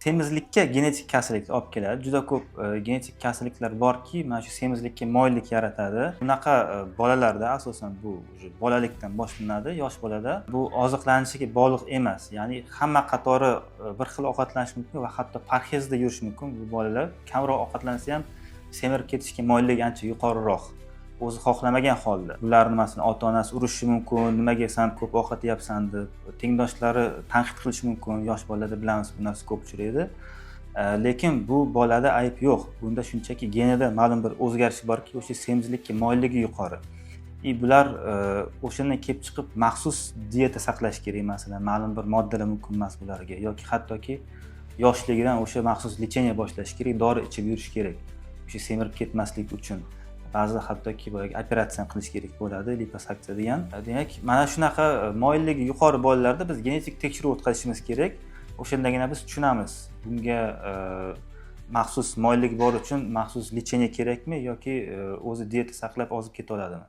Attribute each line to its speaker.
Speaker 1: Semizlikka genetik kasalliklar olib keladi. Juda ko'p genetik kasalliklar borki, mana shu semizlikka moyillik yaratadi. Bunaqa bolalarda asosan bu уже bolalikdan boshlanadi, yosh bolada. Bu oziqlanishiga bog'liq emas, ya'ni hamma qatori bir xil ovqatlanishi mumkin va hatto parhezda yurishi mumkin. Bu bolalar kamroq ovqatlansa ham semirib ketishga moyilligi ancha yuqoriroq, o'zi xohlamagan holda. Bularni, masalan, ota onasi urishishi mumkin, nimaga san ko'p ovqat yeyapsan deb, tengdoshlari tanqid qilishi mumkin. Yosh bolalarda, bilamiz, bu narsa ko'p uchraydi. Lekin bu bolada ayb yo'q, bunda shunchaki genida ma'lum bir o'zgarish borki, o'sha semizlikka moyilligi yuqori. И bular o'shandan kelib chiqib maxsus dieta saqlash kerak, masalan, ma'lum bir moddalar mumkin emas bularga yoki hattoki yoshligidan o'sha maxsus лечение boshlash kerak, dori ichib yurish kerak o'sha semirib ketmaslik uchun. Ba'zida hattoki boyagi operatsiya ham qilish kerak bo'ladi, liposaksiya degan. Demak, mana shunaqa moyilligi yuqori bolalarda biz genetik tekshiruv o'tkazishimiz kerak. O'shandagina biz tushunamiz, bunga maxsus moyillik bor uchun maxsus лечение kerakmi yoki o'zi dieta saqlab ozib keta oladimi.